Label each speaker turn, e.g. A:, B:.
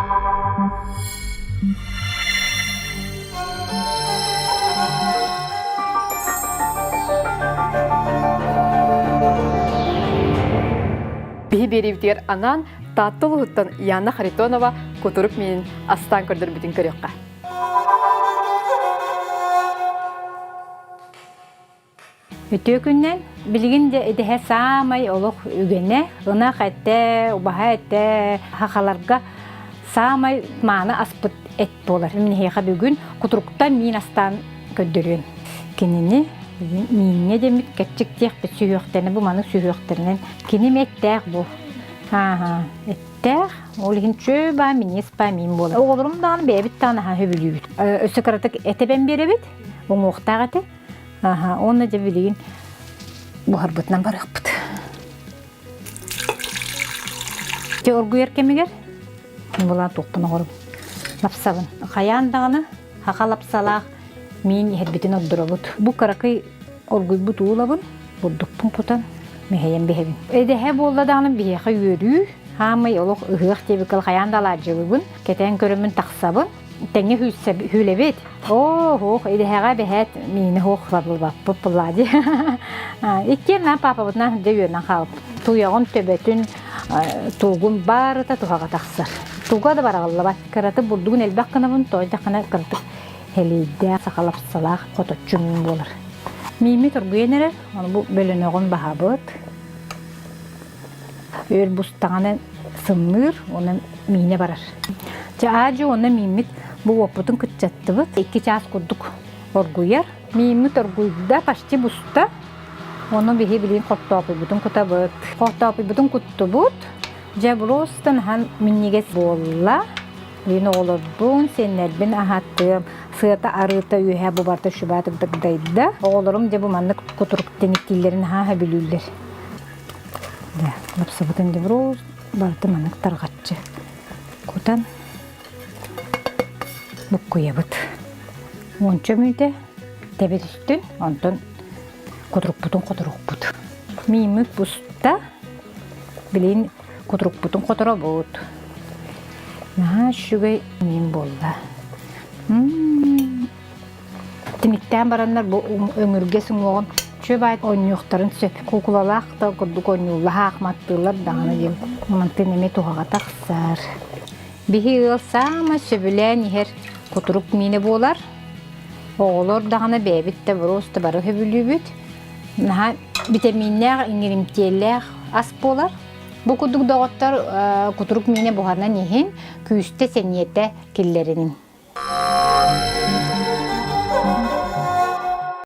A: Биһи биэриибитигэр анаан Таатта улууһуттан Яна Харитонова кутурук миинин астаан көрдөрбүтүн көрүөххэ.
B: Үтүө күннэн билигин де идэһэ саамай олох үгэнэ, ынах этэ, убаһа этэ, хахаларга саамай мааны аспыт эт буолар. Миниһиэхэ бүгүн кутуруктан миин астаан көрдөрүөм. Кинини мииҥҥэ дэммит кэччик диэхпит сүһүөхтэринэ бу маны сүһүөхтэринэн киним эттээх бу. Ааха, эттээх. Ол иһин чөө баа миниэс баа миин буолар. Оҕолорум даҕаны бэйэбит даҕаны аһа сөбүлүүбүт. Өссө кыратык этэбэн биэрэбит, уҥуохтаах этэ. Аха, уонна дьэ билигин буһарбытынан барыахпыт. Дьэ оргуйар кэмигэр булаан туохпун оҕорум. Лапсабын. Хайаан даҕаны хаха лапсалаах миин иһэрбитин ордоробут. Бу кыракый оргуйбут уулабын, бурдукпун кутан мэһэйэн биһэбин. Эдэһэ буолла даҕаны биһиэхэ үөрүү, хаамай олох ыһыах диэбиккэ хайаан да алаадьылыбын, кэтээн көрөммүн тахсабын. Тэҥҥэ хүлэбит. Оо, һуох, идэһэҕэ бэһээт миини һуох лабылбаппыт буллаа дии. Иккиэн наан паапабытынан дьэ үөрэнэн хаалбыт. Туйаҕын төбөтүн тугун барыта туһаҕа тахсар. Туга да бараҕыллыбат. Кыраты бурдугун элбэх гынабын, тоойдоххуна кыратык хэлийдээх, сахалапсалаах хоточчу миин буолар. Мииммит оргуйан эрэр, ону бу бөлөнөҕүн баһабыт. Өр бустаҕына сымныыр, онон миинэ барар. Чэ, аадьы уонна мииммит бу уоппутун кыччаттыбыт. 2 чаас курдук оргуйар. Мииммит оргуйда, почти буста. Ону биһи билигин хортоопуйбутун кутабыт. Хортоопуйбутун куттубут. Дьэ, просто наһаа минньигэс буолла. Билигин оҕолорбун, сиэннэрбин аһаттым. Сыата арыыта үөһэ бу барыта шубатык дагдайда. Оҕолорум дьэ бу маннык кутурук тиниктииллэрин наһаа сөбүлүүллэр. Дьэ, лапсабытын деброс барыта маннык тарҕаччы кутан буккуйабыт. Уонча мүнүүтэ тэбэ түстүн, онтон кутурукпутун хоторукпут. Мииммит буста, билигин кутурукпутун хоторобут. Наһаа үчүгэй миин буолла. Тиниктээн бараннар бу өҥүргэ суҥуоҕун чүө оонньуохтарын сөп. Куукулалаах да курдук оонньууллаах маттыыллар даҕаны диэн мантын эмиэ туһаҕа тахсар. Биһи ыал саамай сөбүлээн иһэр кутурук миинэ буолар. Оҕолор даҕаны бэйэбит да просто бары сөбүлүүбүт. Наһаа битэмииннээх, иҥиримтиэлээх ас буолар. Бу курдук доҕоттор кутурук миинэ буһанан иһин күүстэ сэниэтэ киллэринин.